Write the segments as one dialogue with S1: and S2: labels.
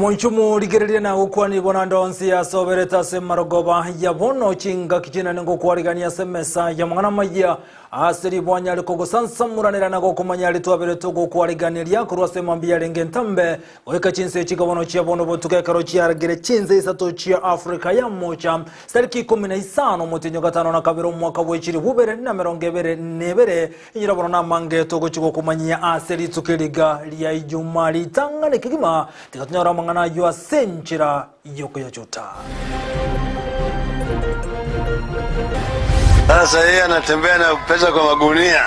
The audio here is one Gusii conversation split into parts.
S1: Omonche omorigereria na gokwanigwa naende onsi asoberete ase marogoba ya bono chingaki chinene ngokwarigania ase emesa y'amang'ana amayia ase ribwanya rikogosansamoranera na gokomanya ritwaberete ogokwariganeria korwa ase mambia yarenge entambe goika chinse chikabono chia bono botuko ekero chiaragire chinse isato chia Afrika ya mocha Tariki ikomi na isano omotienyi o gatano na kabere omwaka bwe chilifu ibere na emerongo ebere na ebere, Inyora bono namange togochia gokomanyia ase rituko eriga ria Ijuma ritang'ani kegima, tiga tonyore amang'ana ayio ase enchera y'okoyachuta.
S2: Sasa yeye anatembea na pesa kwa magunia,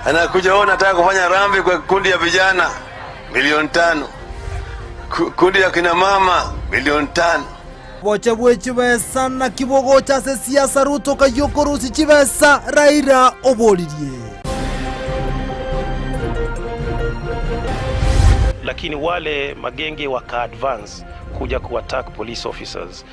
S2: anakuja wewe, unataka kufanya rambi kwa kundi ya vijana milioni tano, kundi ya kina mama milioni tano.
S1: Boche bwe chibesa naki bogocha ase siasa Ruto kayio okorusia chibesa Raila oboririe.
S3: Lakini wale magenge waka advance kuja ku attack police officers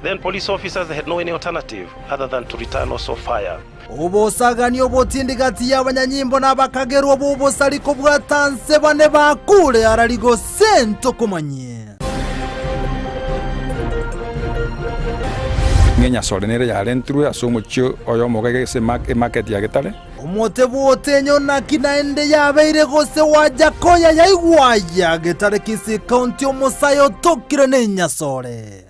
S3: then police officers had no any alternative other than to return also fire.
S1: Obosagani obotindi gati y'abanyanyimbo na abakagerwa b'obosari kobwata nse bane bakure arari gose ntokomanyie.
S4: Ng'a enyasore nere yarentirwe ase omochie oyomo iga ase emarket ya Getare.
S1: Omote bw'otenyo naki naende yabeire gose Wajakoya yaigwa aya Getare Kisii County omosae otokire nenyasore.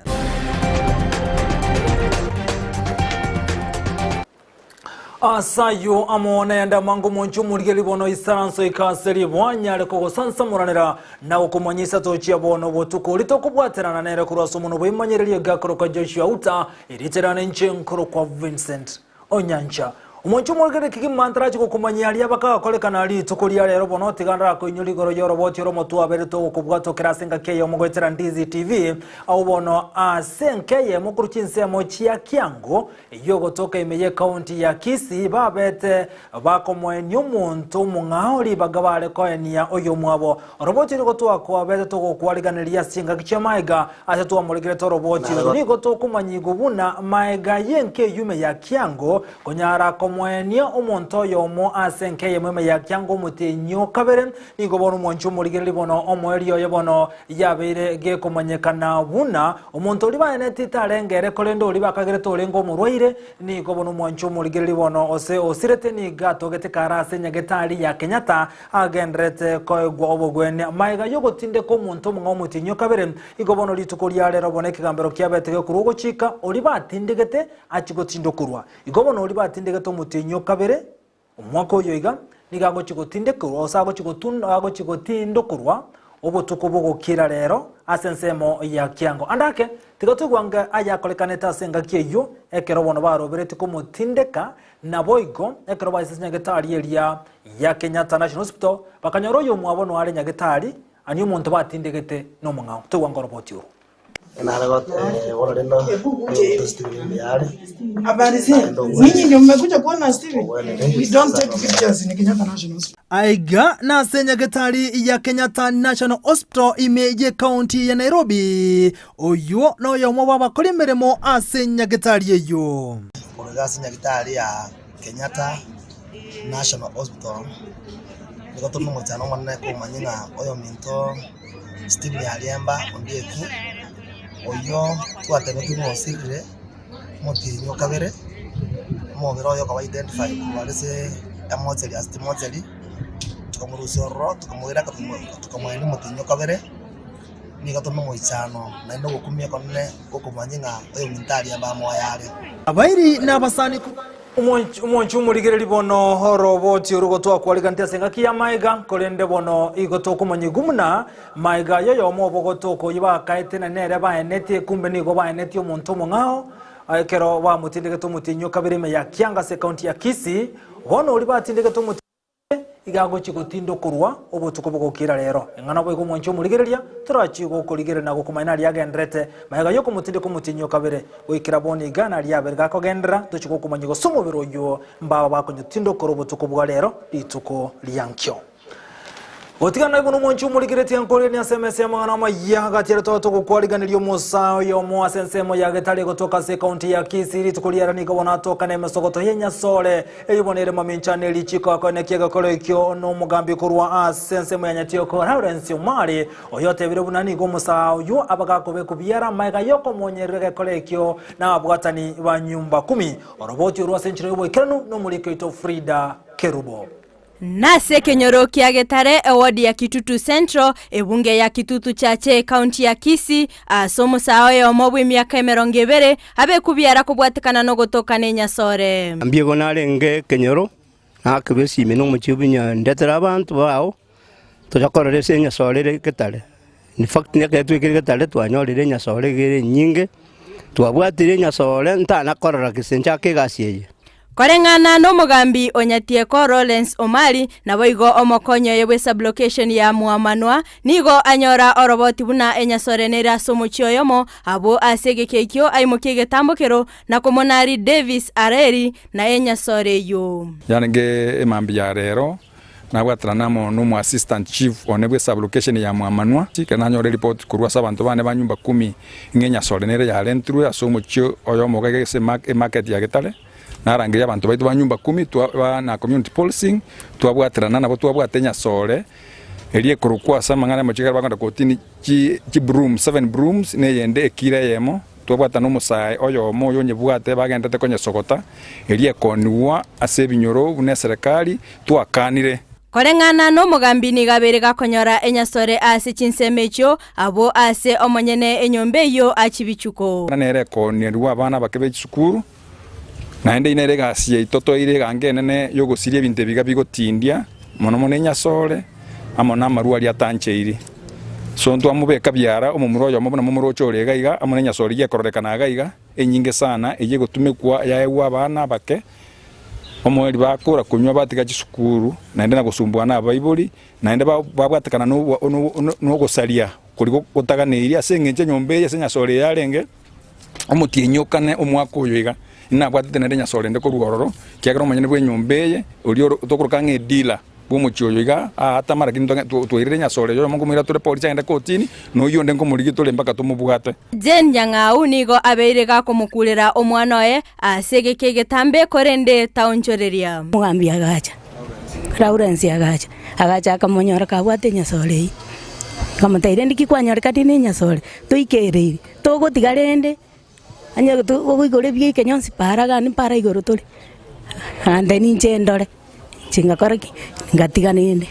S1: Ase ayio amo nayande amange omonche omorigereria bono isaranso ika ase riboa anyare kogosansamoranera na gokomanya isato chia bono botuko oria tokobwaterana nere korwa ase omonwa bw'emanyererio egakorokwa Joshua Uta, erieta riane inche nkorokwa Vincent. Onyancha. Omonche omorigereria kegima ntarache gokomanyia aria bakagakorekana rituko ria rero bono tiga ndarakoinyore igoro y'oroboti oro omotwe togokobwatokera ase engaki eyemo goetera Ndizi TV agwo bono ase enka eyemo korwa chinsemo chia Kiango eyio ogotoka ime y'ecounty ya Kisii babete bakomoenia omonto omong'ao ribaga bare koenia oyomwabo oroboti nigo twakwabete togokwariganeria ase chingaki chia maega Ase twamorekerete oroboti oro nigo tokomanyigwa buna maega y'enka eyio ime ya kiango, konyara komoenia omonto oyomo ase enka eyemo ime ya kiango omotienyi o kabere, nigo bono omwanchi omorigereria bono omoerio oye bono yabeire gekomanyekana buna omonto oria baenetie tarenge ere korende oria bakagerete orenge omorwaire, nigo bono omwanchi omorigereria bono ose osirete nigo atogete kare ase nyagetari ya Kenyatta Agendererete koegwa obogwenia. Magega y'ogotindeka omonto omong'ao omotienyi o kabere, igo bono rituko ria rero bono ekegambero kiabete gekorwa ogochika, oria batindegete achie gotindokorwa. Igo bono oria batindegete omotienyi o kabere, omwaka oyo iga, nigo agochia gotindekerwa, gose agochia gotun agochia gotindokorwa obotuko bw'ogokira rero ase ensemo ya kiango. Ande ake, tiga toigwange ayakorekanete ase engaki eyio, ekero bono baroberetie komotindeka, Naboigo, ekero baisese nyagetari eria ya Kenyatta National Hospital, bakanyora oyomwabo noare nyagetari, ani omonto batindegete nomong'ao. Toigwa ngoroboti oro.
S5: Habari zenu. Nyinyi ndio mmekuja kuona Steven? We don't take pictures in Kenyatta National Hospital.
S1: Aiga nase nyagetari ya Kenyatta National Hospital ime y'ecounty ya Nairobi. Oyio noyomo bw'abakori emeremo ase nyagetari eyio.
S6: Korwa iga ase nyagitari ya Kenyatta National Hospital, nigo tore nomochando omonene komanya ng'a oyominto Stephen Ariemba Ondieki, oyio twatebetigwe ng'a osirire omotienyi o kabere, omobere oye okaba identified korwa ase emochari ase chimochari, tokamorusia ororo tokamoira tokamoenia omotienyi o kabere. Nigo tore nomoichano naende ogokumia okonene gokomanya ng'a oyominto aria mbamoyo are.
S1: Abairi na abasani korwa Omonche omorigereria bono oroboti oro gotwakwariganete ase engaki ya maega, korende bono igo tokomanyigwa buna maega y'oyomo obo gotoka oyio bakaete na nere baenetie, kumbe nigo baenetie omonto omong'ao ekero bamotindegete omotienyi o kabere ime ya Kianga ase ekaunti ya Kisii. Bono oria batindegete omotienyi Iga agochia gotindokorwa obotuko bogokira rero. Eng'ana boigo omwanche omorigereria, torachie gokorigereria na gokomanya naria agendererete, magega y'okomotindeka omotienyi o kabere, goikera bono iga naria abere gakogenderera, tochie gokomanya gose omobere oyio mbaba bakonyotindokora obotuko bwa rero, rituko ria nkio. Gotigana naigwe nomonche omorigeretie nkorenie ase emesa y'amang'ana amaya gatiere tobe togokwariganeria omosaa oyomo ase ensemo ya Getare gotoka ase ekaunti ya Kisii rituko riare nigo bono atoka nemesogoto y'enyasore eyio bono ere mamincha ne richiko akoenekia egekoro ekio nomogambi korwa ase ensemo ya Nyatioko Lawrence Omari oyo otebire buna nigo omosaa oyio abagakobeku biara amaega yokomonyerera egekoro ekio na abwatani ba nyumba kumi oroboti orwo ase enchera y'oboikeranu nomoriki oito Frida Kerubo.
S7: Nase ekenyoro kia Getare, ewodi ya Kitutu Central, ebunge ya Kitutu Chache, ekaunti ya Kisii, ase omosae oyomo bw'emiaka emerongo ebere, abekubiara kobwatekana nogotoka nenyasore.
S8: Mbiego narenge ekenyoro, nakerwa esimi nomochie bunya ndetera abanto bao, tocha korora ase enyasore ere getare. In fact ekero twekire getare twanyorire enyasore iga ere enyinge, twabwatire enyasore ntana korora gese nchake egasi eye.
S7: Koreng'ana nomogambi o Nyatieko Lawrence Omari, naboigo omokonyi oye bw'esublocation ya Mwamanwa, nigo anyora oroboti buna enyasore nere ase omochie oyomo, abwo ase egeka ekio aimokie egetambokero na komonari Davis Areri na enyasore eyio.
S4: Yarenge emambia ya rero, nabwaterana amo nomo assistant chief one bwe sublocation ya Mwamanwa, ekero nanyora eripoti korwa ase abanto bane ba nyumba kumi ng'a enyasore nere yarentirwe ase omochie oyomo iga ase emarket ya Getare. Narangeria abanto baito ba nyumba kumi twa na community policing, twabwaterana nabo twabwata enyasore eria ekorokwa ase amang'ana y'amache ekero bakogenda kotini chi chibroom, seven brooms na eyende ekiro eyemo, twabwatana omosae oyomo oyo onyebwate bagenderete konyesogota, eria ekonigwa ase ebinyoro buna eserekari twakanire.
S7: Koreng'ana nomogambi nigo abeire gakonyora enyasore ase chinsemo echio, abwo ase omonyene enyomba eyio achibichuko.
S4: Nere ekonerwa abana abake be chisukuru, Naende inere egasi yaito toire egango enene y'ogosiria ebinto ebiga bigotindia, mono mono enyasore, amo namarwa aria atancheiri. So ntwamobeka biara omomura oyomo buna momoroche ore iga iga, amo nenyasore eyio ekororekana iga iga, enyinge sana, eyio egotumekwa yaegwa abana abake, omoerio bakora konywa batiga chisukuru, naende na gosumbuana abaibori, naende babwatekana nogosaria koria gotaganeirie ase eng'encho enyomba eye ase enyasore eye yarenge. Omotienyi o kane omwaka oyo iga, inabwatete naende Nyasae orende korwa ororo, ekiagera omonyene bw'enyomba eye, oria oro tokoroka ng'a edila bw'omochie oyo iga aatama, lakini twairire Nyasae ore oyomo nkomoira tore polisi agende kotini, na oyio onde nkomorigia tore mpaka tomobwate.
S7: Jane Nyang'au nigo abeire gakomokurera omwana oye ase egeka egetambe korende taonchoreria.
S9: Omogambi agacha, Lawrence agacha, agacha akamonyora kabwate enyasore eyio. Akamotebia, Rende ki kwanyorekanire na enyasore? Toikereiri. Togotiga rende, onye ogoikora ebiaike nyonsi para gani mpara igoro tore, ande ninche ndore, inche ngakora ki? Ngatiga rende.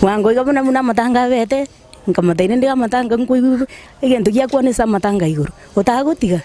S9: Bwango iga buna buna amatanga abete, nkamotebia rende amatanga nkoigwa egento giakwana ase amatanga igoro, otagotiga?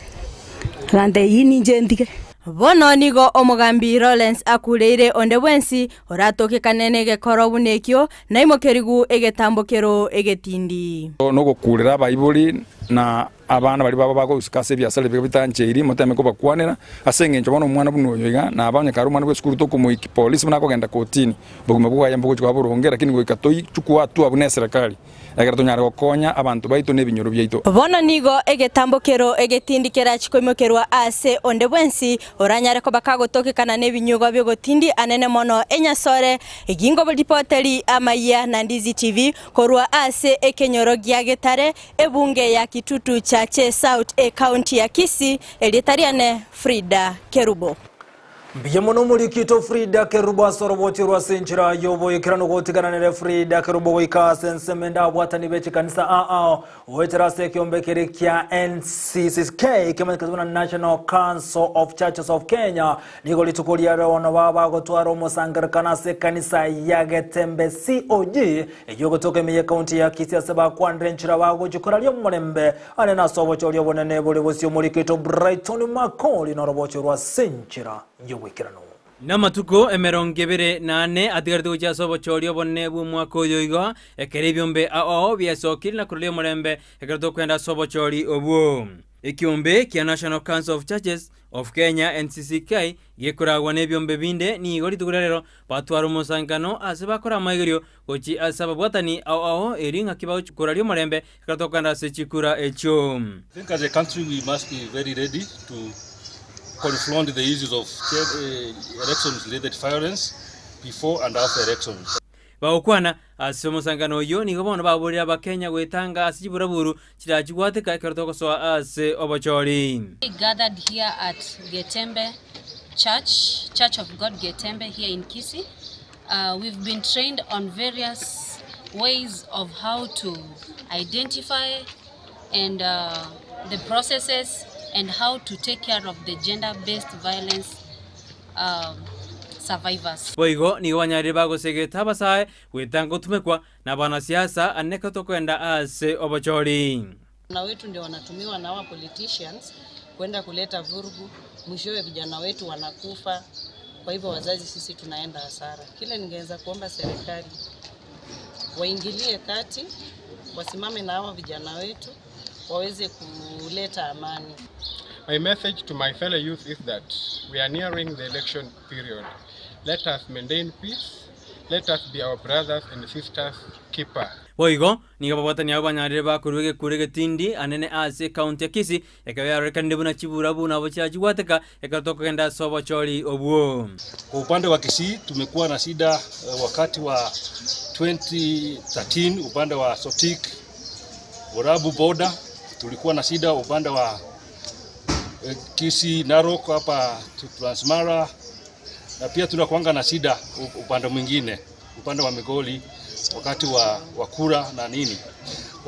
S9: Agantebia eyio ninche ntige.
S7: Bono nigo omogambi Lawrence akureire onde bwensi oratokekane negekoro buna ekio, naimokerigwe egetambokero egetindi.
S4: Nogokuurera abaibori na abana baria babo bagosika ase ebiasara ebiga bitancheiri, moteme kobakwanera, ase engencho bono omwana buna oyo iga naba onye kare omwana bw'esukuru tokomoiki polisi buna akogenda kotini, obogima bwaye mbogochi koba boronge, lakini goika toichukue hatua buna eserekari. Ekero tonyare gokonya abanto baito na ebinyoro biaito.
S7: Bono nigo egetambokero egetindi kerachie koimokerwa aase onde bwensi oranyare koba kagotokekana nebinyugwa bi'ogotindi anene mono enyasore, egingo ripoteri amayia na Ndizi TV korwa ase ekenyoro gia Getare, ebunge ya Kitutu Chache South ecounty ya Kisii, erieta riane Frida Kerubo.
S1: Mbuya mono omoriki oito Frida Kerubo ase oroboti orwo ase enchera y'oboikeranu gotigana nere Frida Kerubo goika ase ensemo ende abwatani be chikanisa ao goetera ase ekeombe keria kia NCCK kemanyekete buna National Council of Churches of Kenya nigo rituko ria bono baba bagotwara omosangererekano ase ekanisa ya Getembe COG eyio egotoka ime y'ekaunti ya Kisii ase bakwanire enchera bagochia koraria omorembe Ane nase obochori obonene bore bosio omorikito Brighton Makori norobocho rwa ase enchera y'oboikeranu.
S10: Namatuko emerongo ebere na ane atigarete gochia ase obochori obonene bw'omwaka oyo igo, ekero ebiombe ao biesokire na koruria omorembe ekero tokwenda ase obochori obwo. Ekiombe kia National Council of Churches of Kenya, NCCK, gekoragwa nebiombe binde nigo rituko ria rero batwara omosankano ase bakora amaigerio Gochia ase ababwatani ao ao erio ing'aki bagochia koraria omorembe ekero tokogenda ase chikura echio.
S11: I think as a country we must be very ready to confront the issues of elections related violence before and after elections.
S10: Bagokwana ase omosangano oyio nigo bono baborire Abakenya gwetanga ase chiburaburu chirachigwateka ekero togosoa ase obochori.
S12: We gathered here at Getembe Church, Church of God Getembe here in Kisii. Uh, we've been trained on various ways of how to identify and uh, the processes and how to take care of the gender-based violence um, survivors.
S10: Boigo nigo banyarire bagosegeta abasae gwetanga gotumekwa nabanasiasa ane ekero tokoenda ase obochori.
S13: Vijana wetu ndio wanatumiwa na hawa politicians kwenda kuleta vurugu, mwishowe vijana wetu wanakufa. Kwa hivyo wazazi sisi tunaenda hasara. Kile ningeweza kuomba serikali waingilie kati, wasimame na hawa vijana wetu waweze kuleta amani.
S14: My message to my fellow youth is that we are nearing the election period. Let us maintain peace. Let us be our brothers and sisters keeper.
S10: Boigo nigo ababwatani abwo banyarire bakorua egekuro egetindi anene ase ekaunti ya Kisii, ekero yarorekanire buna chiburabu nabo chiachigwateka ekero tokogenda ase obochori obwo.
S11: Kwa upande wa Kisii tumekuwa na shida wakati wa 2013 upande wa Sotik Borabu border, tulikuwa na shida upande wa Kisii Narok hapa Transmara, na pia tunakuanga na shida upande mwingine upande wa Migori wakati wa kura na nini.